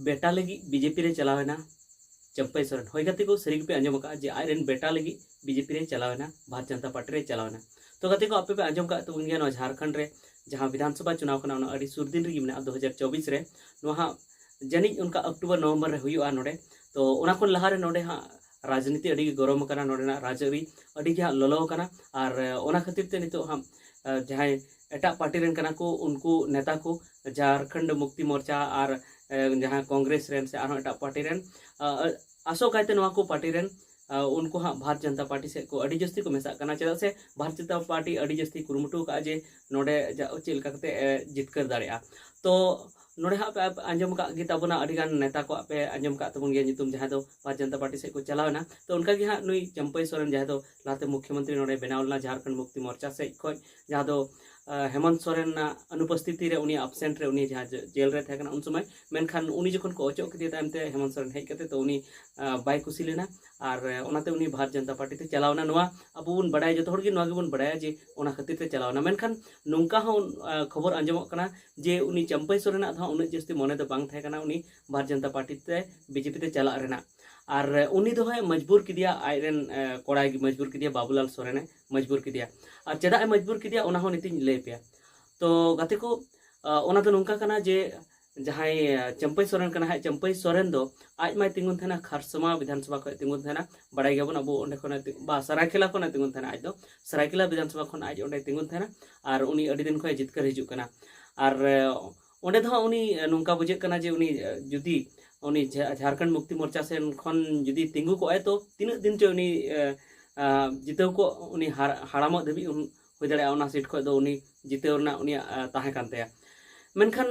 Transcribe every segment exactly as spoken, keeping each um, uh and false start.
ᱵᱮᱴᱟ ᱞᱟᱹᱜᱤᱫ ᱵᱤᱡᱮᱯᱤ ᱨᱮ ᱪᱟᱞᱟᱣ ᱮᱱᱟ ᱪᱟᱢᱯᱟᱹᱭ ᱥᱚᱨᱮᱱ᱾ ᱦᱳᱭ ᱜᱟᱛᱮ ᱠᱚ, ᱥᱟᱹᱨᱤ ᱜᱮᱯᱮ ᱟᱸᱡᱚᱢ ᱟᱠᱟᱫᱼᱟ ᱡᱮ ᱟᱡ ᱨᱮᱱ ᱵᱮᱴᱟ ᱞᱟᱹᱜᱤᱫ ᱵᱤᱡᱮᱯᱤ ᱨᱮ ᱪᱟᱞᱟᱣ ᱮᱱᱟ, ᱵᱷᱟᱨᱚᱛ ᱡᱚᱱᱚᱛᱟ ᱯᱟᱨᱴᱤ ᱨᱮ ᱪᱟᱞᱟᱣ ᱮᱱᱟ᱾ ᱛᱚ ᱜᱟᱛᱮ ᱠᱚ, ᱟᱯᱮ ᱯᱮ ᱟᱸᱡᱚᱢ ᱠᱟᱜ ᱛᱟᱵᱚᱱ ᱜᱮᱭᱟ ᱱᱚᱣᱟ ᱡᱷᱟᱲᱠᱷᱚᱸᱰ ᱨᱮ ᱡᱟᱦᱟᱸ ᱵᱤᱫᱷᱟᱱ ᱥᱚᱵᱷᱟ ᱪᱩᱱᱟᱣ ᱠᱟᱱᱟ, ᱚᱱᱟ ᱟᱹᱰᱤ ᱥᱩᱨ ᱫᱤᱱ ᱨᱮᱜᱮ ᱢᱮᱱᱟᱜᱼᱟ, ᱫᱩ ᱦᱟᱡᱟᱨ ᱪᱚᱵᱵᱤᱥ ᱨᱮ᱾ ᱱᱚᱣᱟ ᱦᱟᱸᱜ ᱡᱟᱹᱱᱤᱡ ᱚᱱᱠᱟ ᱚᱠᱴᱳᱵᱚᱨ ᱱᱚᱵᱷᱮᱢᱵᱚᱨ ᱨᱮ ᱦᱩᱭᱩᱜᱼᱟ ᱱᱚᱰᱮ᱾ ᱛᱚ ᱚᱱᱟ ᱠᱷᱚᱱ ᱞᱟᱦᱟᱨᱮ ᱱᱚᱰᱮ ᱦᱟᱸᱜ ᱨᱟᱡᱽᱱᱤᱛᱤ ᱟᱹᱰᱤ ᱜᱮ ᱜᱚᱨᱚᱢ ᱟᱠᱟᱱᱟ, ᱱᱚᱰᱮᱱᱟᱜ ᱨᱟᱡᱽᱟᱹᱨᱤ ᱟᱹᱰᱤ ᱜᱮ ᱦᱟᱸᱜ ᱞᱚᱞᱚ ᱟᱠᱟᱱᱟ᱾ ᱟᱨ ᱚᱱᱟ ᱠᱷᱟᱹᱛᱤᱨ ᱛᱮ ᱱᱤᱛᱚᱜ ᱦᱟᱸᱜ ᱡᱟᱦᱟᱸᱭ ᱮᱴᱟᱜ ᱯᱟᱨᱴᱤ ᱨᱮᱱ ᱠᱟᱱᱟ ᱠᱚ, ᱩᱱᱠᱩ ᱱᱮᱛᱟ ᱠᱚ ᱡᱷᱟᱨᱠᱷᱚᱸᱰ ᱢᱩᱠᱛᱤ ᱢᱳᱨᱪᱟ ᱟᱨ ᱡᱟᱦᱟᱸ ᱠᱚᱝᱜᱨᱮᱥ ᱨᱮᱱ ᱥᱮ ᱟᱨᱦᱚᱸ ᱮᱴᱟᱜ ᱯᱟᱨᱴᱤ ᱨᱮᱱ, ᱟᱥᱚᱜ ᱠᱟᱭᱛᱮ ᱱᱚᱣᱟ ᱠᱚ ᱯᱟᱨᱴᱤ ᱨᱮᱱ ᱩᱱᱠᱩ ᱦᱟᱸᱜ ᱵᱷᱟᱨᱚᱛ ᱡᱚᱱᱚᱛᱟ ᱯᱟᱨᱴᱤ ᱥᱮᱫ ᱠᱚ ᱟᱹᱰᱤ ᱡᱟᱹᱥᱛᱤ ᱠᱚ ᱢᱮᱥᱟᱜ ᱠᱟᱱᱟ᱾ ᱪᱮᱫᱟᱜ ᱥᱮ ᱵᱷᱟᱨᱚᱛ ᱡᱚᱱᱚᱛᱟ ᱯᱟᱨᱴᱤ ᱟᱹᱰᱤ ᱡᱟᱹᱥᱛᱤ ᱠᱩᱨᱩᱢᱩᱴᱩ ᱟᱠᱟᱫᱼᱟ ᱡᱮ ᱱᱚᱰᱮ ᱪᱮᱫ ᱞᱮᱠᱟ ᱠᱟᱛᱮ ᱡᱤᱛᱠᱟᱹᱨ ᱫᱟᱲᱮᱭᱟᱜᱼᱟ᱾ ᱛᱚ ᱱᱚᱰᱮ ᱦᱟᱸᱜ ᱯᱮ ᱟᱸᱡᱚᱢ ᱟᱠᱟᱫ ᱜᱮ ᱛᱟᱵᱚᱱᱟ, ᱟᱹᱰᱤ ᱜᱟᱱ ᱱᱮᱛᱟ ᱠᱚᱣᱟᱜ ᱯᱮ ᱟᱸᱡᱚᱢ ᱟᱠᱟᱫ ᱛᱟᱵᱚᱱ ᱜᱮᱭᱟ ᱧᱩᱛᱩᱢ, ᱡᱟᱦᱟᱸᱭ ᱫᱚ ᱵᱷᱟᱨᱚᱛ ᱡᱚᱱᱚᱛᱟ ᱯᱟᱨᱴᱤ ᱥᱮᱫ ᱠᱚ ᱪᱟᱞᱟᱣ ᱮᱱᱟ᱾ ᱛᱚ ᱚᱱᱠᱟ ᱜᱮ ᱦᱟᱸᱜ ᱱᱩᱭ ᱪᱟᱢᱯᱟᱹᱭ ᱥᱚᱨᱮᱱ, ᱡᱟᱦᱟᱸᱭ ᱫᱚ ᱞᱟᱦᱟᱛᱮ ᱢᱩᱠᱷᱭᱚᱢᱚᱱᱛᱨᱤ ᱱᱚᱰᱮ ᱵᱮᱱᱟᱣ ᱞᱮᱱᱟ ᱡᱷᱟᱨᱠᱷᱚᱸᱰ ᱢᱩᱠᱛᱤ ᱢᱳᱨᱪᱟ ᱥᱮᱫ ᱠᱷᱚᱱ, ᱡᱟᱦᱟᱸ ᱫᱚ ᱦᱮᱢᱚᱱᱛ ᱥᱚᱨᱮᱱ ᱨᱮᱱᱟᱜ ᱚᱱᱩᱯᱚᱥᱛᱷᱤᱛᱤ ᱨᱮ, ᱩᱱᱤᱭᱟᱜ ᱟᱵᱥᱮᱱᱴ ᱨᱮ ᱩᱱᱤ ᱡᱟᱦᱟᱸ ᱡᱮᱞ ᱨᱮ ᱛᱟᱦᱮᱸ ᱠᱟᱱᱟ ᱩᱱ ᱥᱚᱢᱚᱭ, ᱢᱮᱱᱠᱷᱟᱱ ᱩᱱᱤ ᱡᱚᱠᱷᱚᱱ ᱠᱚ ᱚᱪᱚᱜ ᱠᱮᱫᱮᱭᱟ ᱛᱟᱭᱚᱢ ᱛᱮ ᱦᱮᱢᱚᱱᱛ ᱥᱚᱨᱮᱱ ᱦᱮᱡ ᱠᱟᱛᱮ, ᱛᱚ ᱩᱱᱤ ᱵᱟᱭ ᱠᱩᱥᱤ ᱞᱮᱱᱟ᱾ ᱟᱨ ᱚᱱᱟᱛᱮ ᱩᱱᱤ ᱵᱷᱟᱨᱚᱛ ᱡᱚᱱᱚᱛᱟ ᱯᱟᱨᱴᱤ ᱛᱮ ᱪᱟᱞᱟᱣ ᱮᱱᱟ᱾ ᱱᱚᱣᱟ ᱟᱵᱚ ᱵᱚᱱ ᱵᱟᱲᱟᱭᱟ, ᱡᱚᱛᱚ ᱦᱚᱲ ᱜᱮ ᱱᱚᱣᱟ ᱜᱮᱵᱚᱱ ᱵᱟᱲᱟᱭᱟ ᱡᱮ ᱚᱱᱟ ᱠᱷᱟᱹᱛᱤᱨ ᱛᱮ ᱪᱟᱞᱟᱣ ᱮᱱᱟ᱾ ᱢᱮᱱᱠᱷᱟᱱ ᱱᱚᱝᱠᱟ ᱦᱚᱸ ᱠᱷᱚᱵᱚᱨ ᱟᱸᱡᱚᱢᱚᱜ ᱠᱟᱱᱟ ᱡᱮ ᱩᱱᱤ ᱪᱟᱢᱯᱟᱹᱭ ᱥᱚᱨᱮᱱᱟᱜ ᱫᱚ ᱦᱟᱸᱜ ᱩᱱᱟᱹᱜ ᱡᱟᱹᱥᱛᱤ ᱢᱚᱱᱮ ᱫᱚ ᱵᱟᱝ ᱛᱟᱦᱮᱸ ᱠᱟᱱᱟ ᱩᱱᱤ ᱵᱷᱟᱨᱚᱛ ᱡᱚᱱᱚᱛᱟ ᱯᱟᱨᱴᱤ ᱛᱮ, ᱵᱤᱡᱮᱯᱤ ᱛᱮ ᱪᱟᱞᱟᱜ ᱨᱮᱱᱟᱜ᱾ ᱟᱨ ᱩᱱᱤ ᱫᱚ ᱦᱟᱸᱜ ᱢᱚᱡᱽᱵᱩᱨ ᱠᱮᱫᱮᱭᱟ ᱟᱡ ᱨᱮᱱ ᱠᱚᱲᱟᱭ ᱢᱚᱡᱽᱵᱩᱨ ᱠᱮᱫᱮᱭᱟ, ᱵᱟᱵᱩᱞᱟᱞ ᱥᱚᱨᱮᱱᱮ ᱢᱚᱡᱽᱵᱩᱨ ᱠᱮᱫᱮᱭᱟ᱾ ᱟᱨ ᱪᱮᱫᱟᱜ ᱮ ᱢᱚᱡᱽᱵᱩᱨ ᱠᱮᱫᱮᱭᱟ ᱚᱱᱟ ᱦᱚᱸ ᱱᱤᱛᱤᱧ ᱞᱟᱹᱭ ᱟᱯᱮᱭᱟ᱾ ᱛᱚ ᱜᱟᱛᱮ ᱠᱚ, ᱚᱱᱟ ᱫᱚ ᱱᱚᱝᱠᱟ ᱠᱟᱱᱟ ᱡᱮ ᱡᱟᱦᱟᱸᱭ ᱪᱟᱢᱯᱟᱹᱭ ᱥᱚᱨᱮᱱ ᱠᱟᱱᱟ ᱦᱟᱸᱜ, ᱪᱟᱢᱯᱟᱹᱭ ᱥᱚᱨᱮᱱ ᱫᱚ ᱟᱡ ᱢᱟᱭ ᱛᱤᱸᱜᱩᱱ ᱛᱟᱦᱮᱱᱟ ᱠᱷᱟᱨᱥᱚᱢᱟ ᱵᱤᱫᱷᱟᱱ ᱥᱚᱵᱷᱟ ᱠᱷᱚᱱ ᱛᱤᱸᱜᱩᱱ ᱛᱟᱦᱮᱱᱟ, ᱵᱟᱲᱟᱭ ᱜᱮᱭᱟᱵᱚᱱ ᱟᱵᱚ ᱚᱸᱰᱮ ᱠᱷᱚᱱ ᱵᱟ ᱥᱟᱨᱟᱭᱠᱮᱞᱟ ᱠᱷᱚᱱ ᱛᱤᱸᱜᱩᱱ ᱛᱟᱦᱮᱱᱟ᱾ ᱟᱡ ᱫᱚ ᱥᱟᱨᱟᱭᱠᱮᱞᱟ ᱵᱤᱫᱷᱟᱱ ᱥᱚᱵᱷᱟ ᱠᱷᱚᱱ ᱟᱡ ᱚᱸᱰᱮ ᱛᱤᱸᱜᱩᱱ ᱛᱟᱦᱮᱱᱟ᱾ ᱟᱨ ᱩᱱᱤ ᱟᱹᱰᱤ ᱫᱤᱱ ᱠᱷᱚᱱ ᱡᱤᱛᱠᱟᱹᱨ ᱦᱤᱡᱩᱜ ᱠᱟᱱᱟ᱾ ᱟᱨ ᱚᱸᱰᱮ ᱫᱚ ᱦᱟᱸᱜ ᱩᱱᱤ ᱱᱚᱝᱠᱟ ᱵᱩᱡᱷᱟᱹᱜ ᱠᱟᱱᱟ ᱡᱮ ᱩᱱᱤ ᱡᱩᱫᱤ ᱩᱱᱤ ᱡᱷᱟᱨᱠᱷᱚᱸᱰ ᱢᱩᱠᱛᱤ ᱢᱳᱨᱪᱟ ᱥᱮᱱ ᱠᱷᱚᱱ ᱡᱩᱫᱤ ᱛᱤᱸᱜᱩ ᱠᱚᱜᱼᱟᱭ, ᱛᱚ ᱛᱤᱱᱟᱹᱜ ᱫᱤᱱ ᱪᱚ ᱩᱱᱤ ᱡᱤᱛᱟᱹᱣ ᱠᱚᱜ, ᱩᱱᱤ ᱦᱟᱲᱟᱢᱚᱜ ᱫᱷᱟᱹᱵᱤᱡ ᱦᱩᱭ ᱫᱟᱲᱮᱭᱟᱜᱼᱟ ᱚᱱᱟ ᱥᱤᱴ ᱠᱷᱚᱱ ᱫᱚ ᱩᱱᱤ ᱡᱤᱛᱟᱹᱣ ᱨᱮᱱᱟᱜ ᱩᱱᱤᱭᱟᱜ ᱛᱟᱦᱮᱸ ᱠᱟᱱ ᱛᱟᱭᱟ᱾ ᱢᱮᱱᱠᱷᱟᱱ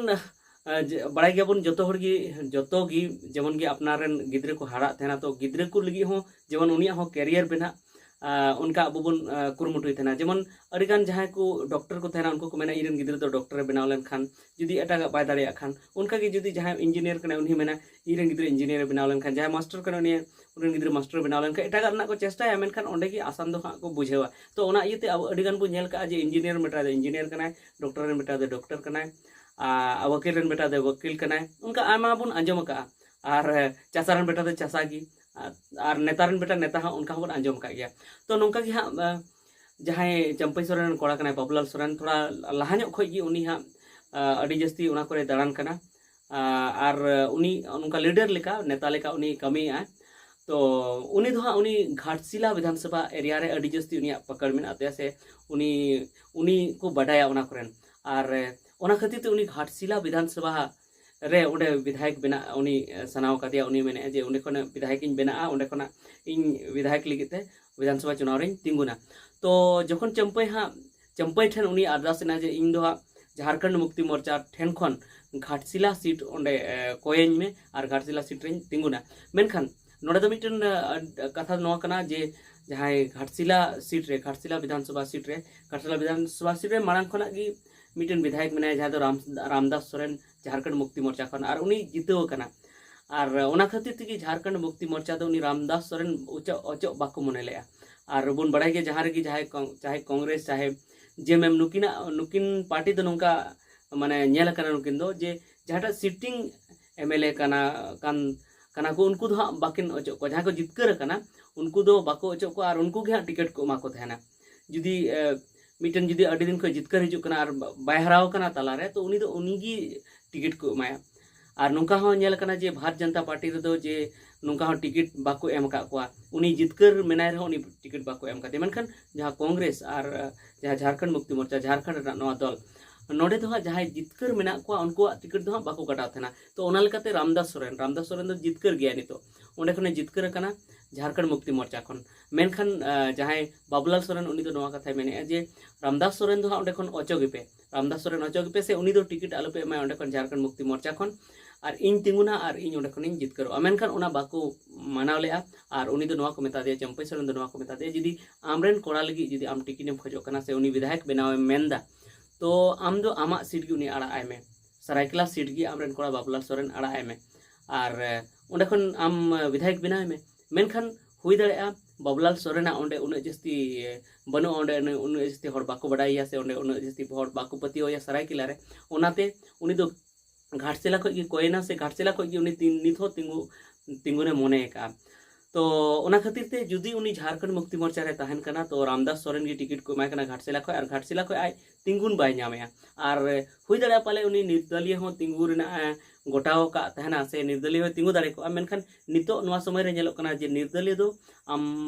ᱵᱟᱲᱟᱭ ᱜᱮᱭᱟᱵᱚᱱ ᱡᱚᱛᱚ ᱦᱚᱲ ᱜᱮ, ᱡᱚᱛᱚ ᱜᱮ ᱡᱮᱢᱚᱱ ᱜᱮ ᱟᱯᱱᱟᱨ ᱨᱮᱱ ᱜᱤᱫᱽᱨᱟᱹ ᱠᱚ ᱦᱟᱨᱟᱜ ᱛᱟᱦᱮᱱᱟ, ᱛᱚ ᱜᱤᱫᱽᱨᱟᱹ ᱠᱚ ᱞᱟᱹᱜᱤᱫ ᱦᱚᱸ ᱡᱮᱢᱚᱱ ᱩᱱᱤᱭᱟᱜ ᱦᱚᱸ ᱠᱮᱨᱤᱭᱟᱨ ᱵᱮᱱᱟᱜ, ᱚᱱᱠᱟ ᱟᱵᱚ ᱵᱚᱱ ᱠᱩᱨᱩᱢᱩᱴᱩᱭ ᱛᱟᱦᱮᱱᱟ᱾ ᱡᱮᱢᱚᱱ ᱟᱹᱰᱤᱜᱟᱱ ᱡᱟᱦᱟᱸᱭ ᱠᱚ ᱰᱚᱠᱴᱚᱨ ᱠᱚ ᱛᱟᱦᱮᱱᱟ, ᱩᱱᱠᱩ ᱠᱚ ᱢᱮᱱᱟ, "ᱤᱧ ᱨᱮᱱ ᱜᱤᱫᱽᱨᱟᱹ ᱫᱚ ᱰᱚᱠᱴᱚᱨᱮ ᱵᱮᱱᱟᱣ ᱞᱮᱱᱠᱷᱟᱱ, ᱡᱩᱫᱤ ᱮᱴᱟᱜᱟᱜ ᱵᱟᱭ ᱫᱟᱲᱮᱭᱟᱜ ᱠᱷᱟᱱ", ᱚᱱᱠᱟᱜᱮ ᱡᱩᱫᱤ ᱡᱟᱦᱟᱸᱭ ᱤᱧᱡᱤᱱᱤᱭᱟᱨ ᱠᱟᱱᱟᱭ ᱩᱱᱤ ᱢᱮᱱᱟ, "ᱤᱧ ᱨᱮᱱ ᱜᱤᱫᱽᱨᱟᱹ ᱤᱧᱡᱤᱱᱤᱭᱟᱨᱮ ᱵᱮᱱᱟᱣ ᱞᱮᱱᱠᱷᱟᱱ", ᱡᱟᱦᱟᱸᱭ ᱢᱟᱥᱴᱟᱨ ᱠᱟᱱᱟᱭ ᱩᱱᱤ ᱩᱱᱤ ᱨᱮᱱ ᱜᱤᱫᱽᱨᱟᱹ ᱢᱟᱥᱴᱟᱨ ᱵᱮᱱᱟᱣ ᱞᱮᱱᱠᱷᱟᱱ ᱮᱴᱟᱜᱟᱜ ᱨᱮᱱᱟᱜ ᱠᱚ ᱪᱮᱥᱴᱟᱭᱟ, ᱢᱮᱱᱠᱷᱟᱱ ᱚᱸᱰᱮ ᱜᱮ ᱟᱥᱟᱱ ᱫᱚ ᱦᱟᱸᱜ ᱠᱚ ᱵᱩᱡᱷᱟᱹᱣᱟ᱾ ᱛᱚ ᱚᱱᱟ ᱤᱭᱟᱹᱛᱮ ᱟᱵᱚ ᱟᱹᱰᱤ ᱜᱟᱱ ᱵᱚᱱ ᱧᱮᱞ ᱠᱟᱜᱼᱟ ᱡᱮ ᱤᱧᱡᱤᱱᱤᱭᱟᱨ ᱢᱮᱴᱟᱣ ᱫᱚ ᱤᱧᱡᱤᱱᱤᱭᱟᱨ ᱠᱟᱱᱟᱭ, ᱰᱚᱠᱴᱚᱨ ᱢᱮᱴᱟᱣ ᱫᱚ ᱰᱚᱠᱴᱚᱨ ᱠᱟᱱᱟᱭ, ᱟᱨ ᱣᱟᱹᱠᱤᱞ ᱨᱮᱱ ᱵᱮᱴᱟ ᱫᱚ ᱣᱟᱹᱠᱤᱞ ᱠᱟᱱᱟᱭ, ᱚᱱᱠᱟ ᱟᱭᱢᱟ ᱵᱚᱱ ᱟᱸᱡᱚᱢ ᱟᱠᱟᱫᱼᱟ᱾ ᱟᱨ ᱪᱟᱥᱟ ᱨᱮᱱ ᱵᱮᱴᱟ ᱫᱚ ᱪᱟᱥᱟ ᱜᱮ, ᱟᱨ, ᱟᱨ ᱱᱮᱛᱟ ᱨᱮᱱ ᱵᱮᱴᱟ ᱱᱮᱛᱟ ᱦᱚᱸ, ᱚᱱᱠᱟ ᱦᱚᱸᱵᱚᱱ ᱟᱸᱡᱚᱢ ᱟᱠᱟᱫ ᱜᱮᱭᱟ᱾ ᱛᱚ ᱱᱚᱝᱠᱟ ᱜᱮ ᱦᱟᱸᱜ ᱡᱟᱦᱟᱸᱭ ᱪᱟᱹᱢᱯᱟᱹᱭ ᱥᱚᱨᱮᱱ ᱨᱮᱱ ᱠᱚᱲᱟ ᱠᱟᱱᱟᱭ ᱵᱟᱵᱩᱞᱟᱞ ᱥᱚᱨᱮᱱ, ᱛᱷᱚᱲᱟ ᱞᱟᱦᱟ ᱧᱚᱜ ᱠᱷᱚᱱ ᱜᱮ ᱩᱱᱤ ᱦᱟᱸᱜ ᱟᱹᱰᱤ ᱡᱟᱹᱥᱛᱤ ᱚᱱᱟ ᱠᱚᱨᱮ ᱫᱟᱬᱟᱱ ᱠᱟᱱᱟ᱾ ᱟᱨ ᱩᱱᱤ ᱱᱚᱝᱠᱟ ᱞᱤᱰᱟᱨ ᱞᱮᱠᱟ, ᱱᱮᱛᱟ ᱞᱮᱠᱟ ᱩᱱᱤ ᱠᱟᱹᱢᱤᱭᱮᱫᱼᱟ᱾ ᱛᱚ ᱩᱱᱤ ᱫᱚ ᱦᱟᱸᱜ ᱩᱱᱤ ᱜᱷᱟᱴᱥᱤᱞᱟ ᱵᱤᱫᱷᱟᱱᱥᱚᱵᱷᱟ ᱮᱨᱤᱭᱟ ᱨᱮ ᱟᱹᱰᱤ ᱡᱟᱹᱥᱛᱤ ᱩᱱᱤᱭᱟᱜ ᱯᱟᱠᱟᱲ ᱢᱮᱱᱟᱜ ᱛᱟᱭᱟ, ᱥᱮ ᱩᱱᱤ ᱩᱱᱤ ᱠᱚ ᱵᱟᱰᱟᱭᱟ ᱚᱱᱟ ᱠᱚᱨᱮᱱ᱾ ᱟᱨ ᱚᱱᱟ ᱠᱷᱟᱹᱛᱤᱨ ᱛᱮ ᱩᱱᱤ ᱜᱷᱟᱴᱥᱤᱞᱟ ᱵᱤᱫᱷᱟᱱᱥᱚᱵᱷᱟ ᱨᱮ ᱚᱸᱰᱮ ᱵᱤᱫᱷᱟᱭᱚᱠ ᱵᱮᱱᱟᱜ ᱩᱱᱤ ᱥᱟᱱᱟᱣ ᱠᱟᱫᱮᱭᱟ᱾ ᱩᱱᱤ ᱢᱮᱱᱮᱫᱼᱟ ᱡᱮ ᱚᱸᱰᱮ ᱠᱷᱚᱱ ᱵᱤᱫᱷᱟᱭᱚᱠ ᱤᱧ ᱵᱮᱱᱟᱜᱼᱟ, ᱚᱸᱰᱮ ᱠᱷᱚᱱᱟᱜ ᱤᱧ ᱵᱤᱫᱷᱟᱭᱚᱠ ᱞᱟᱹᱜᱤᱫ ᱛᱮ ᱵᱤᱫᱷᱟᱱᱥᱚᱵᱷᱟ ᱪᱩᱱᱟᱣ ᱨᱤᱧ ᱛᱤᱸᱜᱩᱱᱟ᱾ ᱛᱚ ᱡᱚᱠᱷᱚᱱ ᱪᱟᱹᱢᱯᱟᱹᱭ ᱦᱟᱸᱜ ᱪᱟᱹᱢᱯᱟᱹᱭ ᱴᱷᱮᱱ ᱩᱱᱤ ᱟᱨᱫᱟᱥ ᱮᱱᱟ ᱡᱮ ᱤᱧ ᱫᱚ ᱦᱟᱸᱜ ᱡᱷᱟᱨᱠᱷᱚᱸᱰ ᱢᱩᱠᱛᱤ ᱢᱳᱨᱪᱟ ᱴᱷᱮᱱ ᱠᱷᱚᱱ ᱜᱷᱟᱴᱥᱤᱞᱟ ᱥᱤᱴ ᱚᱸᱰᱮ ᱠᱚᱭᱟᱹᱧ ᱢᱮ ᱟᱨ ᱜᱷᱟᱴᱥᱤᱞᱟ ᱥᱤᱴ ᱨᱮᱧ ᱛᱤᱸᱜᱩᱱᱟ᱾ ᱢᱮᱱᱠᱷᱟᱱ ᱱᱚᱰᱮ ᱫᱚ ᱢᱤᱫᱴᱮᱱ ᱠᱟᱛᱷᱟ ᱱᱚᱣᱟ ᱠᱟᱱᱟ ᱡᱮ ᱡᱟᱦᱟᱸᱭ ᱜᱷᱟᱴᱥᱤᱞᱟ ᱥᱤᱴ ᱨᱮ, ᱜᱷᱟᱴᱥᱤᱞᱟ ᱵᱤᱫᱷᱟᱱᱥᱚᱵᱷᱟ ᱥᱤᱴ ᱨᱮ, ᱜᱷᱟᱴᱥᱤᱞᱟ ᱵᱤᱫᱷᱟᱱᱥᱚᱵᱷᱟ ᱥᱤᱴ ᱨᱮ ᱢᱟᱲᱟᱝ ᱠᱷᱚᱱᱟᱜ ᱜᱮ ᱢᱤᱫᱴᱮᱱ ᱵᱤᱫᱷᱟᱭᱚᱠ ᱢᱮᱱᱟᱭᱟ, ᱡᱟᱦᱟᱸ ᱫᱚ ᱨᱟᱢ ᱨᱟᱢᱫᱟᱥ ᱥᱚᱨᱮᱱ, ᱡᱷᱟᱨᱠᱷᱚᱸᱰ ᱢᱩᱠᱛᱤ ᱢᱳᱨᱪᱟ ᱠᱷᱚᱱ, ᱟᱨ ᱩᱱᱤ ᱡᱤᱛᱟᱹᱣ ᱟᱠᱟᱱᱟ᱾ ᱟᱨ ᱚᱱᱟ ᱠᱷᱟᱹᱛᱤᱨ ᱛᱮᱜᱮ ᱡᱷᱟᱨᱠᱷᱚᱸᱰ ᱢᱩᱠᱛᱤ ᱢᱳᱨᱪᱟ ᱫᱚ ᱩᱱᱤ ᱨᱟᱢᱫᱟᱥ ᱥᱚᱨᱮᱱ ᱚᱪᱚᱜ ᱚᱪᱚᱜ ᱵᱟᱠᱚ ᱢᱚᱱᱮ ᱞᱮᱫᱼᱟ᱾ ᱟᱨ ᱵᱚᱱ ᱵᱟᱲᱟᱭ ᱜᱮᱭᱟ, ᱡᱟᱦᱟᱸ ᱨᱮᱜᱮ ᱡᱟᱦᱟᱸᱭ ᱠᱚᱝ- ᱪᱟᱦᱮ ᱠᱚᱝᱜᱨᱮᱥ ᱪᱟᱦᱮ ᱡᱮ ᱮᱢ ᱮᱢ, ᱱᱩᱠᱤᱱᱟᱜ ᱱᱩᱠᱤᱱ ᱯᱟᱨᱴᱤ ᱫᱚ ᱱᱚᱝᱠᱟ ᱢᱟᱱᱮ ᱧᱮᱞ ᱟᱠᱟᱱᱟ ᱱᱩᱠᱤᱱ ᱫᱚ ᱡᱮ ᱡᱟᱦᱟᱸᱴᱟᱜ ᱥᱤᱴᱤᱝ ᱮᱢ ᱮᱞ ᱮ ᱠᱟᱱᱟ ᱠᱟᱱ ᱠᱟᱱᱟ ᱠᱚ, ᱩᱱᱠᱩ ᱫᱚ ᱦᱟᱸᱜ ᱵᱟᱹᱠᱤᱱ ᱚᱪᱚᱜ ᱠᱚᱣᱟ᱾ ᱡᱟᱦᱟᱸᱭ ᱠᱚ ᱡᱤᱛᱠᱟᱹᱨ ᱟᱠᱟᱱᱟ ᱩᱱᱠᱩ ᱫᱚ ᱵᱟᱠᱚ ᱚᱪᱚᱜ ᱠᱚᱣᱟ ᱟᱨ ᱩᱱᱠᱩ ᱜᱮ ᱦᱟᱸᱜ ᱴᱤᱠᱤᱴ ᱠᱚ ᱮᱢᱟ ᱠᱚ ᱛᱟᱦᱮᱱᱟ᱾ ᱡᱩᱫᱤ ᱢᱤᱫᱴᱮᱱ ᱡᱩᱫᱤ ᱟᱹᱰᱤ ᱫᱤᱱ ᱠᱷᱚᱱ ᱡᱤᱛᱠᱟᱹᱨ ᱦᱤᱡᱩᱜ ᱠᱟᱱᱟ ᱟᱨ ᱵᱟᱭ ᱦᱟᱨᱟᱣ ᱟᱠᱟᱱᱟ ᱛᱟᱞᱟᱨᱮ, ᱛᱚ ᱩᱱᱤ ᱫᱚ ᱩᱱᱤ ᱜᱮ ᱴᱤᱠᱤᱴ ᱠᱚ ᱮᱢᱟᱭᱟ᱾ ᱟᱨ ᱱᱚᱝᱠᱟ ᱦᱚᱸ ᱧᱮᱞ ᱟᱠᱟᱱᱟ ᱡᱮ ᱵᱷᱟᱨᱚᱛ ᱡᱟᱱᱛᱟ ᱯᱟᱨᱴᱤ ᱨᱮᱫᱚ ᱡᱮ ᱱᱚᱝᱠᱟ ᱦᱚᱸ ᱴᱤᱠᱤᱴ ᱵᱟᱠᱚ ᱮᱢ ᱟᱠᱟᱫ ᱠᱚᱣᱟ, ᱩᱱᱤ ᱡᱤᱛᱠᱟᱹᱨ ᱢᱮᱱᱟᱭ ᱨᱮᱦᱚᱸ ᱩᱱᱤ ᱴᱤᱠᱤᱴ ᱵᱟᱠᱚ ᱮᱢ ᱠᱟᱫᱮᱭᱟ᱾ ᱢᱮᱱᱠᱷᱟᱱ ᱡᱟᱦᱟᱸ ᱠᱚᱝᱜᱨᱮᱥ ᱟᱨ ᱡᱟᱦᱟᱸ ᱡᱷᱟᱨᱠᱷᱚᱸᱰ ᱢᱩᱠᱛᱤ ᱢᱳᱨᱪᱟ, ᱡᱷᱟᱨᱠᱷᱚᱸᱰ ᱨᱮᱱᱟᱜ ᱱᱚᱣᱟ ᱫᱚᱞ, ᱱᱚᱰᱮ ᱫᱚ ᱦᱟᱸᱜ ᱡᱟᱦᱟᱸᱭ ᱡᱤᱛᱠᱟᱹᱨ ᱢᱮᱱᱟᱜ ᱠᱚᱣᱟ ᱩᱱᱠᱩᱣᱟᱜ ᱴᱤᱠᱤᱴ ᱫᱚ ᱦᱟᱸᱜ ᱵᱟᱠᱚ ᱠᱟᱴᱟᱣ ᱛᱟᱦᱮᱱᱟ᱾ ᱛᱚ ᱚᱱᱟ ᱞᱮᱠᱟᱛᱮ ᱨᱟᱢᱫᱟᱥ ᱥᱚᱨᱮᱱ, ᱨᱟᱢᱫᱟᱥ ᱥᱚᱨᱮᱱ ᱫᱚ ᱡᱤᱛᱠᱟᱹᱨ ᱜᱮᱭᱟᱭ ᱱᱤᱛᱚᱜ, ᱚᱸᱰᱮ ᱠᱷᱚᱱᱮ ᱡᱤᱛᱠᱟᱹᱨ ᱟᱠᱟᱱᱟ ᱡᱷᱟᱨᱠᱷᱚᱸᱰ ᱢᱩᱠᱛᱤ ᱢᱳᱨᱪᱟ ᱠᱷᱚᱱ᱾ ᱢᱮᱱᱠᱷᱟᱱ ᱡᱟᱦᱟᱸᱭ ᱵᱟᱵᱩᱞᱟᱞ ᱥᱚᱨᱮᱱ, ᱩᱱᱤ ᱫᱚ ᱱᱚᱣᱟ ᱠᱟᱛᱷᱟᱭ ᱢᱮᱱᱮᱫᱼᱟ ᱡᱮ ᱨᱟᱢᱫᱟᱥ ᱥᱚᱨᱮᱱ ᱫᱚ ᱦᱟᱸᱜ ᱚᱸᱰᱮ ᱠᱷᱚᱱ ᱚᱪᱚᱜ ᱜᱮᱯᱮ, ᱨᱟᱢᱫᱟᱥ ᱥᱚᱨᱮᱱ ᱚᱪᱚᱜ ᱜᱮᱯᱮ, ᱥᱮ ᱩᱱᱤ ᱫᱚ ᱴᱤᱠᱤᱴ ᱟᱞᱚᱯᱮ ᱮᱢᱟᱭᱟ ᱚᱸᱰᱮ ᱠᱷᱚᱱ, ᱡᱷᱟᱨᱠᱷᱚᱸᱰ ᱢᱩᱠᱛᱤ ᱢᱳᱨᱪᱟ ᱠᱷᱚᱱ, ᱟᱨ ᱤᱧ ᱛᱤᱸᱜᱩᱱᱟ ᱟᱨ ᱤᱧ ᱚᱸᱰᱮ ᱠᱷᱚᱱᱤᱧ ᱡᱤᱛᱠᱟᱹᱨᱚᱜᱼᱟ᱾ ᱢᱮᱱᱠᱷᱟᱱ ᱚᱱᱟ ᱵᱟᱠᱚ ᱢᱟᱱᱟᱣ ᱞᱮᱫᱼᱟ᱾ ᱟᱨ ᱩᱱᱤ ᱫᱚ ᱱᱚᱣᱟ ᱠᱚ ᱢᱮᱛᱟ ᱫᱮᱭᱟ, ᱪᱟᱹᱢᱯᱟᱹᱭ ᱥᱚᱨᱮᱱ ᱫᱚ ᱱᱚᱣᱟ ᱠᱚ ᱢᱮᱛᱟ ᱫᱮᱭᱟ, ᱡᱩᱫᱤ ᱟᱢᱨᱮᱱ ᱠᱚᱲᱟ ᱞᱟᱹᱜᱤᱫ ᱡᱩᱫᱤ ᱟᱢ ᱴᱤᱠᱤᱴ ᱮᱢ ᱠᱷᱚᱡᱚᱜ ᱠᱟᱱᱟ ᱥᱮ ᱩᱱᱤ ᱵᱤᱫᱷᱟᱭᱚᱠ ᱵᱮᱱᱟᱣ ᱮᱢ ᱢᱮᱱᱫᱟ, ᱛᱚ ᱟᱢ ᱫᱚ ᱟᱢᱟᱜ ᱥᱤᱴ ᱜᱮ ᱩᱱᱤ ᱟᱲᱟᱜ ᱟᱭ ᱢᱮ, ᱥᱟᱨᱟᱭᱠᱮᱞᱟ ᱥᱤᱴ ᱜᱮ ᱟᱢᱨᱮᱱ ᱠᱚᱲᱟ ᱵᱟᱵᱩᱞᱟᱞ ᱥᱚᱨᱮᱱ ᱟᱲᱟᱜ ᱟᱭ ᱢᱮ, ᱟᱨ ᱚᱸᱰᱮ ᱠᱷᱚᱱ ᱟᱢ ᱵᱤᱫᱷᱟᱭᱚᱠ ᱵᱮᱱᱟᱣ ᱮ ᱢᱮ᱾ ᱢᱮᱱᱠᱷᱟᱱ ᱦᱩᱭ ᱫᱟᱲᱮᱭᱟᱜᱼᱟ ᱵᱟᱵᱩᱞᱟᱞ ᱥᱚᱨᱮᱱᱟᱜ ᱚᱸᱰᱮ ᱩᱱᱟᱹᱜ ᱡᱟᱹᱥᱛᱤ ᱵᱟᱹᱱᱩᱜᱼᱟ, ᱚᱸᱰᱮ ᱩᱱᱟᱹᱜ ᱩᱱᱟᱹᱜ ᱡᱟᱹᱥᱛᱤ ᱦᱚᱲ ᱵᱟᱠᱚ ᱵᱟᱰᱟᱭᱮᱭᱟ ᱥᱮ ᱚᱸᱰᱮ ᱩᱱᱟᱹᱜ ᱡᱟᱹᱥᱛᱤ ᱦᱚᱲ ᱵᱟᱠᱚ ᱯᱟᱹᱛᱭᱟᱹᱣᱟᱭᱟ ᱥᱟᱨᱟᱭᱠᱮᱞᱟ ᱨᱮ᱾ ᱚᱱᱟᱛᱮ ᱩᱱᱤ ᱫᱚ ᱜᱷᱟᱴᱥᱤᱞᱟ ᱠᱷᱚᱱ ᱜᱮ ᱠᱚᱭᱮᱱᱟ ᱥᱮ ᱜᱷᱟᱴᱥᱤᱞᱟ ᱠᱷᱚᱱ ᱜᱮ ᱩᱱᱤ ᱛᱤᱱ- ᱱᱤᱛ ᱦᱚᱸ ᱛᱤᱸᱜᱩ ᱛᱤᱸᱜᱩᱱᱮ ᱢᱚᱱᱮ ᱟᱠᱟᱫᱼᱟ᱾ ᱛᱚ ᱚᱱᱟ ᱠᱷᱟᱹᱛᱤᱨ ᱛᱮ ᱡᱩᱫᱤ ᱩᱱᱤ ᱡᱷᱟᱲᱠᱷᱚᱸᱰ ᱢᱩᱠᱛᱤ ᱢᱳᱨᱪᱟ ᱨᱮ ᱛᱟᱦᱮᱱ ᱠᱟᱱᱟ, ᱛᱚ ᱨᱟᱢᱫᱟᱥ ᱥᱚᱨᱮᱱ ᱜᱮ ᱴᱤᱠᱤᱴ ᱠᱚ ᱮᱢᱟᱭ ᱠᱟᱱᱟ ᱜᱷᱟᱴᱥᱤᱞᱟ ᱠᱷᱚᱱ, ᱟᱨ ᱜᱷᱟᱴᱥᱤᱞᱟ ᱠᱷᱚᱱ ᱟᱡ ᱛᱤᱸᱜᱩᱱ ᱵᱟᱭ ᱧᱟᱢᱮᱜᱼᱟ᱾ ᱟᱨ ᱦᱩᱭ ᱫᱟᱲᱮᱭᱟᱜᱼᱟ ᱯᱟᱞᱮ ᱩᱱᱤ ᱱᱤᱨᱫᱚᱞᱤᱭᱟᱹ ᱦᱚᱸ ᱛᱤᱸᱜᱩ ᱨᱮᱱᱟᱜ ᱮ ᱜᱚᱴᱟᱣ ᱟᱠᱟᱫ ᱛᱟᱦᱮᱱᱟ ᱥᱮ ᱱᱤᱨᱫᱚᱞᱤᱭᱟᱹ ᱦᱚᱸᱭ ᱛᱤᱸᱜᱩ ᱫᱟᱲᱮ ᱠᱚᱜᱼᱟ, ᱢᱮᱱᱠᱷᱟᱱ ᱱᱤᱛᱚᱜ ᱱᱚᱣᱟ ᱥᱚᱢᱚᱭ ᱨᱮ ᱧᱮᱞᱚᱜ ᱠᱟᱱᱟ ᱡᱮ ᱱᱤᱨᱫᱚᱞᱤᱭᱟᱹ ᱫᱚ ᱟᱢ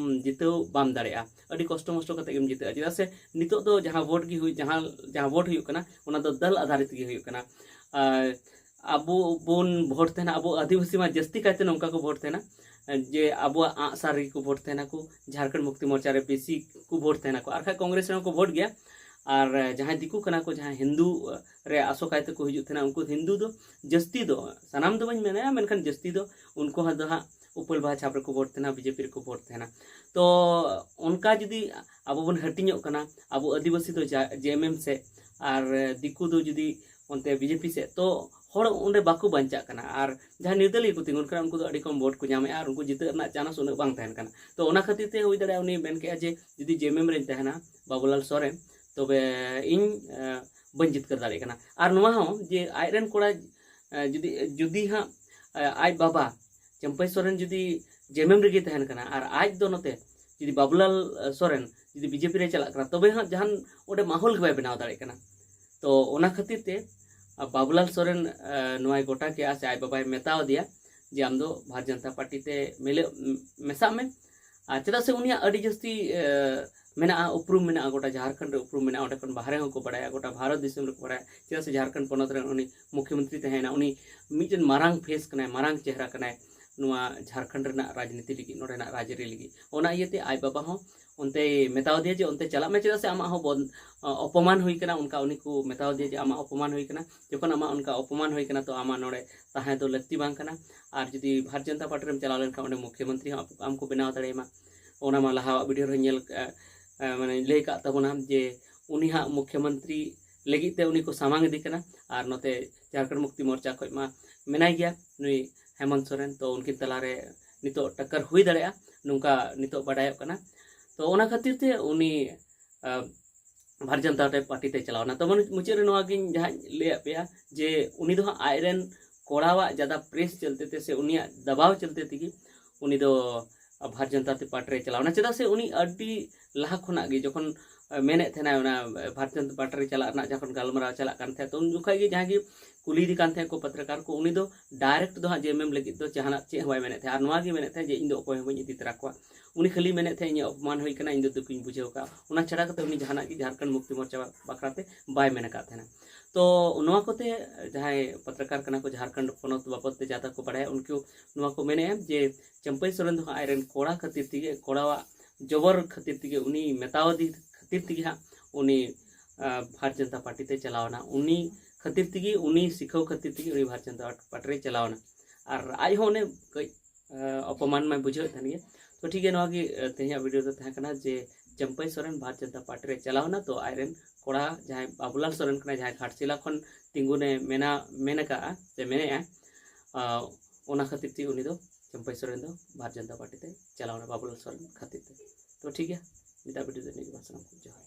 ᱡᱤᱛᱟᱹᱣ ᱵᱟᱢ ᱫᱟᱲᱮᱭᱟᱜᱼᱟ, ᱟᱹᱰᱤ ᱠᱚᱥᱴᱚ ᱢᱚᱥᱴᱚ ᱠᱟᱛᱮ ᱜᱮᱢ ᱡᱤᱛᱟᱹᱜᱼᱟ᱾ ᱪᱮᱫᱟᱜ ᱥᱮ ᱱᱤᱛᱚᱜ ᱫᱚ ᱡᱟᱦᱟᱸ ᱵᱷᱳᱴ ᱜᱮ ᱦᱩᱭ ᱡᱟᱦᱟᱸ ᱡᱟᱦᱟᱸ ᱵᱷᱳᱴ ᱦᱩᱭᱩᱜ ᱠᱟᱱᱟ, ᱚᱱᱟ ᱫᱚ ᱫᱚᱞ ᱟᱫᱷᱟᱨᱤᱛ ᱜᱮ ᱦᱩᱭᱩᱜ ᱠᱟᱱᱟ᱾ ᱟᱨ ᱟᱵᱚ ᱵᱚᱱ ᱵᱷᱳᱴ ᱛᱟᱦᱮᱱᱟ, ᱟᱵᱚ ᱟᱹᱫᱤᱵᱟᱹᱥᱤ ᱢᱟ ᱡᱟᱹᱥᱛᱤ ᱠᱟᱭᱛᱮ ᱱᱚᱝᱠᱟ ᱠᱚ ᱵᱷᱳᱴ ᱛᱟᱦᱮᱱᱟ ᱡᱮ ᱟᱵᱚᱣᱟᱜ ᱟᱸᱜᱼᱥᱟᱨ ᱨᱮᱜᱮ ᱠᱚ ᱵᱷᱳᱴ ᱛᱟᱦᱮᱱᱟ ᱠᱚ, ᱡᱷᱟᱲᱠᱷᱚᱸᱰ ᱢᱩᱠᱛᱤ ᱢᱳᱨᱪᱟ ᱨᱮ ᱵᱮᱥᱤ ᱠᱚ ᱵᱷᱳᱴ ᱛᱟᱦᱮᱱᱟ ᱠᱚ, ᱟᱨ ᱠᱷᱟᱡ ᱠᱚᱝᱜᱨᱮᱥ ᱨᱮᱦᱚᱸ ᱠᱚ ᱵᱷᱳᱴ ᱜᱮᱭᱟ᱾ ᱟᱨ ᱡᱟᱦᱟᱸᱭ ᱫᱤᱠᱩ ᱠᱟᱱᱟ ᱠᱚ, ᱡᱟᱦᱟᱸᱭ ᱦᱤᱱᱫᱩ ᱨᱮ ᱟᱥᱚᱠᱟᱭ ᱛᱮᱠᱚ ᱦᱤᱡᱩᱜ ᱛᱟᱦᱮᱱᱟ, ᱩᱱᱠᱩ ᱦᱤᱱᱫᱩ ᱫᱚ ᱡᱟᱹᱥᱛᱤ ᱫᱚ, ᱥᱟᱱᱟᱢ ᱫᱚ ᱵᱟᱹᱧ ᱢᱮᱱᱟ, ᱢᱮᱱᱠᱷᱟᱱ ᱡᱟᱹᱥᱛᱤ ᱫᱚ ᱩᱱᱠᱩ ᱦᱚᱸ ᱫᱚ ᱦᱟᱸᱜ ᱩᱯᱟᱹᱞ ᱵᱟᱦᱟ ᱪᱷᱟᱯ ᱨᱮᱠᱚ ᱵᱷᱳᱴ ᱛᱟᱦᱮᱱᱟ, ᱵᱤᱡᱮᱯᱤ ᱨᱮᱠᱚ ᱵᱷᱳᱴ ᱛᱟᱦᱮᱱᱟ᱾ ᱛᱚ ᱚᱱᱠᱟ ᱡᱩᱫᱤ ᱟᱵᱚ ᱵᱚᱱ ᱦᱟᱹᱴᱤᱧᱚᱜ ᱠᱟᱱᱟ, ᱟᱵᱚ ᱟᱹᱫᱤᱵᱟᱹᱥᱤ ᱫᱚ ᱡᱮ ᱮᱢ ᱮᱢ ᱥᱮᱫ ᱟᱨ ᱫᱤᱠᱩ ᱫᱚ ᱡᱩᱫᱤ ᱚᱱᱛᱮ ᱵᱤᱡᱮᱯᱤ ᱥᱮᱫ, ᱛᱚ ᱦᱚᱲ ᱚᱸᱰᱮ ᱵᱟᱠᱚ ᱵᱟᱧᱪᱟᱜ ᱠᱟᱱᱟ᱾ ᱟᱨ ᱡᱟᱦᱟᱸ ᱱᱤᱨᱫᱚᱞᱤᱭᱟᱹ ᱠᱚ ᱛᱤᱸᱜᱩᱱ ᱠᱟᱱᱟ, ᱩᱱᱠᱩ ᱫᱚ ᱟᱹᱰᱤ ᱠᱚᱢ ᱵᱷᱳᱴ ᱠᱚ ᱧᱟᱢᱮᱫᱼᱟ ᱟᱨ ᱩᱱᱠᱩ ᱡᱤᱛᱟᱹᱜ ᱨᱮᱱᱟᱜ ᱪᱟᱱᱥ ᱩᱱᱟᱹᱜ ᱵᱟᱝ ᱛᱟᱦᱮᱱ ᱠᱟᱱᱟ᱾ ᱛᱚ ᱚᱱᱟ ᱠᱷᱟᱹᱛᱤᱨ ᱛᱮ ᱦᱩᱭ ᱫᱟᱲᱮᱭᱟᱜᱼᱟ ᱩᱱᱤ ᱢᱮᱱ ᱠᱮᱫᱼᱟ ᱡᱮ ᱡᱩᱫᱤ ᱡᱮ ᱮᱢ ᱮᱢ ᱨᱮᱧ ᱛᱟᱦᱮᱱᱟ ᱵᱟᱵᱩᱞᱟᱞ ᱥᱚᱨᱮᱱ, ᱛᱚᱵᱮ ᱤᱧ ᱮ, ᱵᱟᱹᱧ ᱡᱤᱛᱠᱟᱹᱨ ᱫᱟᱲᱮᱭᱟᱜ ᱠᱟᱱᱟ᱾ ᱟᱨ ᱱᱚᱣᱟ ᱦᱚᱸ ᱡᱮ ᱟᱡᱨᱮᱱ ᱠᱚᱲᱟ ᱮ, ᱡᱩᱫᱤ ᱡᱩᱫᱤ ᱦᱟᱸᱜ ᱮ, ᱟᱡ ᱵᱟᱵᱟ ᱪᱟᱹᱢᱯᱟᱹᱭ ᱥᱚᱨᱮᱱ ᱡᱩᱫᱤ ᱡᱮ ᱮᱢ ᱮᱢ ᱨᱮᱜᱮ ᱛᱟᱦᱮᱱ ᱠᱟᱱᱟ ᱟᱨ ᱟᱡ ᱫᱚ ᱱᱚᱛᱮ ᱡᱩᱫᱤ ᱵᱟᱵᱩᱞᱟᱞ ᱮ, ᱥᱚᱨᱮᱱ ᱡᱩᱫᱤ ᱵᱤᱡᱮᱯᱤ ᱨᱮ ᱪᱟᱞᱟᱜ ᱠᱟᱱᱟ, ᱛᱚᱵᱮ ᱦᱟᱸᱜ ᱡᱟᱦᱟᱱ ᱚᱸᱰᱮ ᱢᱟᱦᱚᱞ ᱜᱮ ᱵᱟᱭ ᱵᱮᱱᱟᱣ ᱫᱟᱲᱮᱭᱟᱜ ᱠᱟᱱᱟ᱾ ᱛᱚ ᱚᱱᱟ ᱠᱷᱟᱹᱛᱤᱨ ᱛᱮ ᱟ, ᱵᱟᱵᱩᱞᱟᱞ ᱥᱚᱨᱮᱱ ᱮ, ᱱᱚᱣᱟᱭ ᱜᱚᱴᱟ ᱠᱮᱜᱼᱟ ᱥᱮ ᱟᱡ ᱵᱟᱵᱟᱭ ᱢᱮᱛᱟᱣ ᱫᱮᱭᱟ ᱡᱮ ᱟᱢ ᱫᱚ ᱵᱷᱟᱨᱚᱛ ᱡᱚᱱᱚᱛᱟ ᱯᱟᱨᱴᱤ ᱛᱮ ᱢᱤᱞᱟᱹᱜ ᱢᱮᱥᱟᱜ ᱢᱮ᱾ ᱟᱨ ᱪᱮᱫᱟᱜ ᱥᱮ ᱩᱱᱤᱭᱟᱜ ᱟᱹᱰᱤ ᱡᱟᱹᱥᱛᱤ ᱮ, ᱢᱮᱱᱟᱜᱼᱟ, ᱩᱯᱨᱩᱢ ᱢᱮᱱᱟᱜᱼᱟ, ᱜᱚᱴᱟ ᱡᱷᱟᱲᱠᱷᱚᱸᱰ ᱨᱮ ᱩᱯᱨᱩᱢ ᱢᱮᱱᱟᱜᱼᱟ, ᱚᱸᱰᱮ ᱠᱷᱚᱱ ᱵᱟᱦᱨᱮ ᱦᱚᱸᱠᱚ ᱵᱟᱲᱟᱭᱟ, ᱜᱚᱴᱟ ᱵᱷᱟᱨᱚᱛ ᱫᱤᱥᱚᱢ ᱨᱮᱠᱚ ᱵᱟᱲᱟᱭᱟ᱾ ᱪᱮᱫᱟᱜ ᱥᱮ ᱡᱷᱟᱲᱠᱷᱚᱸᱰ ᱯᱚᱱᱚᱛ ᱨᱮᱱ ᱩᱱᱤ ᱢᱩᱠᱷᱭᱚᱢᱚᱱᱛᱨᱤ ᱛᱟᱦᱮᱸᱭᱮᱱᱟ, ᱩᱱᱤ ᱢᱤᱫᱴᱮᱱ ᱢᱟᱨᱟᱝ ᱯᱷᱮᱥ ᱠᱟᱱᱟᱭ, ᱢᱟᱨᱟᱝ ᱪᱮᱦᱨᱟ ᱠᱟᱱᱟᱭ ᱱᱚᱣᱟ ᱡᱷᱟᱲᱠᱷᱚᱸᱰ ᱨᱮᱱᱟᱜ ᱨᱟᱡᱽᱱᱤᱛᱤ ᱞᱟᱹᱜᱤᱫ, ᱱᱚᱰᱮᱱᱟᱜ ᱨᱟᱡᱽᱟᱹᱨᱤ ᱞᱟᱹᱜᱤᱫ᱾ ᱚᱱᱟ ᱤᱭᱟᱹᱛᱮ ᱟᱡ ᱵᱟᱵᱟ ᱦᱚᱸ ᱚᱱᱛᱮᱭ ᱢᱮᱛᱟᱣ ᱫᱮᱭᱟ ᱡᱮ ᱚᱱᱛᱮ ᱪᱟᱞᱟᱜ ᱢᱮ, ᱪᱮᱫᱟᱜ ᱥᱮ ᱟᱢᱟᱜ ᱦᱚᱸ ᱵᱚᱱ-, ᱚᱯᱚᱢᱟᱱ ᱦᱩᱭ ᱠᱟᱱᱟ, ᱚᱱᱠᱟ ᱩᱱᱤ ᱠᱚ ᱢᱮᱛᱟᱣ ᱫᱮᱭᱟ ᱡᱮ ᱟᱢᱟᱜ ᱚᱯᱚᱢᱟᱱ ᱦᱩᱭ ᱠᱟᱱᱟ᱾ ᱡᱚᱠᱷᱚᱱ ᱟᱢᱟᱜ ᱚᱱᱠᱟ ᱚᱯᱚᱢᱟᱱ ᱦᱩᱭ ᱠᱟᱱᱟ, ᱛᱚ ᱟᱢᱟᱜ ᱱᱚᱰᱮ ᱛᱟᱦᱮᱸ ᱫᱚ ᱞᱟᱹᱠᱛᱤ ᱵᱟᱝ ᱠᱟᱱᱟ᱾ ᱟᱨ ᱡᱩᱫᱤ ᱵᱷᱟᱨᱚᱛ ᱡᱚᱱᱚᱛᱟ ᱯᱟᱨᱴᱤ ᱨᱮᱢ ᱪᱟᱞᱟᱣ ᱞᱮᱱᱠᱷᱟᱱ ᱚᱸᱰᱮ ᱢᱩᱠᱷᱭᱚᱢᱚᱱᱛᱨᱤ ᱦᱚᱸ ᱟᱢ ᱠᱚ ᱵᱮᱱᱟᱣ ᱫᱟᱲᱮᱭᱟᱢᱟ᱾ ᱚᱱᱟ ᱢᱟ ᱞᱟᱦᱟᱣᱟᱜ ᱵᱷᱤᱰᱤᱭᱳ ᱨᱮ ᱧᱮᱞ, ᱮ, ᱮ, ᱢᱟᱱᱮ ᱞᱟᱹᱭ ᱠᱟᱜ ᱛᱟᱵᱚᱱᱟ ᱡᱮ ᱩᱱᱤ ᱦᱟᱸᱜ ᱢᱩᱠᱷᱭᱚᱢᱚᱱᱛᱨᱤ ᱞᱟᱹᱜᱤᱫ ᱛᱮ ᱩᱱᱤ ᱠᱚ ᱥᱟᱢᱟᱝ ᱤᱫᱤ ᱠᱟᱱᱟ᱾ ᱟᱨ ᱱᱚᱛᱮ ᱡᱷᱟᱲᱠᱷᱚᱸᱰ ᱢᱩᱠᱛᱤ ᱢᱳᱨᱪᱟ ᱠᱷᱚᱱ ᱢᱟ ᱢᱮᱱᱟᱭ ᱜᱮᱭᱟ ᱱᱩᱭ ᱦᱮᱢᱚᱱᱛ ᱥᱚᱨᱮᱱ, ᱛᱚ ᱩᱱᱠᱤᱱ ᱛᱟᱞᱟᱨᱮ ᱱᱤᱛᱚᱜ ᱴᱟᱠᱠᱟᱨ ᱦᱩᱭ ᱫᱟᱲᱮᱭᱟᱜᱼᱟ᱾ ᱱᱚᱝᱠᱟ ᱱᱤᱛᱚᱜ ᱵᱟᱰᱟᱭᱚᱜ ᱠᱟᱱᱟ᱾ ᱛᱚ ᱚᱱᱟ ᱠᱷᱟᱹᱛᱤᱨ ᱛᱮ ᱩᱱᱤ ᱟᱨ ᱵᱷᱟᱨᱚᱛᱤᱭᱚ ᱡᱚᱱᱚᱛᱟ ᱯᱟᱨᱴᱤ ᱛᱮ ᱪᱟᱞᱟᱣ ᱮᱱᱟ᱾ ᱛᱚ ᱢᱟᱱᱮ ᱢᱩᱪᱟᱹᱫ ᱨᱮ ᱱᱚᱣᱟ ᱜᱤᱧ ᱡᱟᱦᱟᱸᱧ ᱞᱟᱹᱭᱟᱫ ᱯᱮᱭᱟ ᱡᱮ ᱩᱱᱤ ᱫᱚ ᱦᱟᱸᱜ ᱟᱡᱨᱮᱱ ᱠᱚᱲᱟᱣᱟᱜ ᱡᱟᱫᱟ ᱯᱨᱮᱥ ᱪᱚᱞᱛᱮ ᱛᱮ ᱥᱮ ᱩᱱᱤᱭᱟᱜ ᱫᱟᱵᱟᱣ ᱪᱚᱞᱛᱮ ᱛᱮᱜᱮ ᱩᱱᱤ ᱫᱚ ᱵᱷᱟᱨᱚᱛᱤᱭᱚ ᱡᱚᱱᱚᱛᱟ ᱯᱟᱨᱴᱤ ᱨᱮ ᱪᱟᱞᱟᱣ ᱮᱱᱟ᱾ ᱪᱮᱫᱟᱜ ᱥᱮ ᱩᱱᱤ ᱟᱹᱰᱤ ᱞᱟᱦᱟ ᱠᱷᱚᱱᱟᱜ ᱜᱮ ᱡᱚᱠᱷᱚᱱ ᱢᱮᱱᱮᱫ ᱛᱟᱦᱮᱱᱟᱭ ᱚᱱᱟ ᱵᱷᱟᱨᱚᱛᱤᱭᱚ ᱡᱚᱱᱚᱛᱟ ᱯᱟᱨᱴᱤ ᱨᱮ ᱪᱟᱞᱟᱜ ᱨᱮᱱᱟᱜ ᱡᱚᱠᱷᱚᱱ ᱜᱟᱞᱢᱟᱨᱟᱣ ᱪᱟᱞᱟᱜ ᱠᱟᱱ ᱛᱟᱦᱮᱸᱫ, ᱛᱚ ᱩᱱ ᱡᱚᱠᱷᱚᱱ ᱜᱮ ᱡᱟᱦᱟᱸᱭ ᱜᱮ ᱠᱩᱞᱤᱭᱮᱫᱮ ᱠᱟᱱ ᱛᱟᱦᱮᱸᱫ ᱠᱚ ᱯᱚᱛᱨᱚᱠᱟᱨ ᱠᱚ, ᱩᱱᱤ ᱫᱚ ᱰᱟᱭᱨᱮᱠᱴ ᱫᱚ ᱦᱟᱸᱜ ᱡᱮ ᱮᱢ ᱮᱢ ᱞᱟᱹᱜᱤᱫ ᱫᱚ ᱡᱟᱦᱟᱱᱟᱜ ᱪᱮᱫ ᱦᱚᱸ ᱵᱟᱭ ᱢᱮᱱᱮᱫ ᱛᱟᱦᱮᱸᱫ᱾ ᱟᱨ ᱱᱚᱣᱟ ᱜᱮ ᱢᱮᱱᱮᱫ ᱛᱟᱦᱮᱸᱫ ᱡᱮ ᱤᱧ ᱫᱚ ᱚᱠᱚᱭ ᱦᱚᱸ ᱵᱟᱹᱧ ᱤᱫᱤ ᱛᱚᱨᱟ ᱠᱚᱣᱟ᱾ ᱩᱱᱤ ᱠᱷᱟᱹᱞᱤ ᱢᱮᱱᱮᱫ ᱛᱟᱦᱮᱸᱫ ᱤᱧᱟᱹᱜ ᱚᱯᱚᱢᱟᱱ ᱦᱩᱭ ᱠᱟᱱᱟ, ᱤᱧ ᱫᱚ ᱫᱩᱠᱤᱧ ᱵᱩᱡᱷᱟᱹᱣ ᱠᱟᱜᱼᱟ᱾ ᱚᱱᱟ ᱪᱷᱟᱲᱟ ᱠᱟᱛᱮ ᱩᱱᱤ ᱡᱟᱦᱟᱱᱟᱜ ᱜᱮ ᱡᱷᱟᱲᱠᱷᱚᱸᱰ ᱢᱩᱠᱛᱤ ᱢᱳᱨᱪᱟ ᱵᱟᱠᱷᱨᱟ ᱛᱮ ᱵᱟᱭ ᱢᱮᱱ ᱟᱠᱟᱫ ᱛᱟᱦᱮᱱᱟ᱾ ᱛᱚ ᱱᱚᱣᱟ ᱠᱚᱛᱮ ᱡᱟᱦᱟᱸᱭ ᱯᱚᱛᱨᱚᱠᱟᱨ ᱠᱟᱱᱟ ᱠᱚ ᱡᱷᱟᱲᱠᱷᱚᱸᱰ ᱯᱚᱱᱚᱛ ᱵᱟᱵᱚᱫ ᱛᱮ ᱡᱟᱦᱟᱸ ᱛᱟᱠᱚ ᱵᱟᱲᱟᱭᱟ, ᱩᱱᱠᱩ ᱱᱚᱣᱟ ᱠᱚ ᱢᱮᱱᱮᱫᱼᱟ ᱡᱮ ᱪᱟᱹᱢᱯᱟᱹᱭ ᱥᱚᱨᱮᱱ ᱫᱚ ᱦᱟᱸᱜ ᱟᱡᱨᱮᱱ ᱠᱚᱲᱟ ᱠᱷᱟᱹᱛᱤᱨ ᱛᱮᱜᱮ, ᱠᱚᱲᱟᱣᱟᱜ ᱡᱚᱵᱚᱨ ᱠᱷᱟᱹᱛᱤᱨ ᱛᱮᱜᱮ, ᱩᱱᱤ ᱢᱮᱛᱟᱣᱟᱫᱮ ᱠᱷᱟᱹᱛᱤᱨ ᱛᱮᱜᱮ ᱦᱟᱸᱜ ᱩᱱᱤ ᱟᱨ ᱵᱷᱟᱨᱚᱛᱤᱭᱚ ᱡᱚᱱᱚᱛᱟ ᱯᱟᱨᱴᱤ ᱛᱮ ᱪᱟᱞᱟᱣ ᱮᱱᱟ᱾ ᱩᱱᱤ ᱠᱷᱟᱹᱛᱤᱨ ᱛᱮᱜᱮ, ᱩᱱᱤ ᱥᱤᱠᱷᱟᱹᱣ ᱠᱷᱟᱹᱛᱤᱨ ᱛᱮᱜᱮ ᱩᱱᱤ ᱵᱷᱟᱨᱚᱛᱤᱭᱚ ᱡᱚᱱᱚᱛᱟ ᱯᱟᱨᱴᱤ ᱨᱮ ᱪᱟᱞᱟᱣ ᱮᱱᱟ᱾ ᱟᱨ ᱟᱡ ᱦᱚᱸ ᱚᱱᱮ ᱠᱟᱹᱡ ᱟᱨ ᱚᱯᱚᱢᱟᱱ ᱢᱟᱭ ᱵᱩᱡᱷᱟᱹᱣᱮᱫ ᱛᱟᱦᱮᱱ ᱜᱮᱭᱟ᱾ ᱛᱚ ᱴᱷᱤᱠ ᱜᱮᱭᱟ, ᱱᱚᱣᱟ ᱜᱮ ᱟᱨ ᱛᱮᱦᱮᱧᱟᱜ ᱵᱷᱤᱰᱤᱭᱳ ᱫᱚ ᱛᱟᱦᱮᱸ ᱠᱟᱱᱟ ᱡᱮ ᱪᱟᱹᱢᱯᱟᱹᱭ ᱥᱚᱨᱮᱱ ᱵᱷᱟᱨᱚᱛᱤᱭᱚ ᱡᱚᱱᱚᱛᱟ ᱯᱟᱨᱴᱤ ᱨᱮ ᱪᱟᱞᱟᱣ ᱮᱱᱟ᱾ ᱛᱚ ᱟᱡᱨᱮᱱ ᱠᱚᱲᱟ ᱡᱟᱦᱟᱸᱭ ᱵᱟᱵᱩᱞᱟᱞ ᱥᱚᱨᱮᱱ ᱠᱟᱱᱟᱭ, ᱡᱟᱦᱟᱸᱭ ᱜᱷᱟᱴᱥᱤᱞᱟ ᱠᱷᱚᱱ ᱛᱤᱸᱜᱩᱱᱮ ᱢᱮᱱᱟ ᱢᱮᱱ ᱟᱠᱟᱫᱼᱟ ᱥᱮ ᱢᱮᱱᱮᱫᱼᱟ, ᱟᱨ ᱚᱱᱟ ᱠᱷᱟᱹᱛᱤᱨ ᱛᱮ ᱩᱱᱤ ᱫᱚ ᱪᱟᱹᱢᱯᱟᱹᱭ ᱥᱚᱨᱮᱱ ᱫᱚ ᱵᱷᱟᱨᱚᱛᱤᱭᱚ ᱡᱚᱱᱚᱛᱟ ᱯᱟᱨᱴᱤ ᱛᱮ ᱪᱟᱞᱟᱣ ᱮᱱᱟ ᱵᱟᱵᱩᱞᱟᱞ ᱥᱚᱨᱮᱱ ᱠᱷᱟᱹᱛᱤᱨ ᱛᱮ᱾ ᱛᱚ ᱴᱷᱤᱠ ᱜᱮᱭᱟ, ᱱᱤᱛᱟᱜ ᱵᱷᱤᱰᱤᱭᱳ ᱫᱚ ᱱᱤᱭᱟᱹ ᱜᱮ, ᱥᱟᱱᱟᱢ ᱠᱚ ᱡᱚᱦᱟᱨ᱾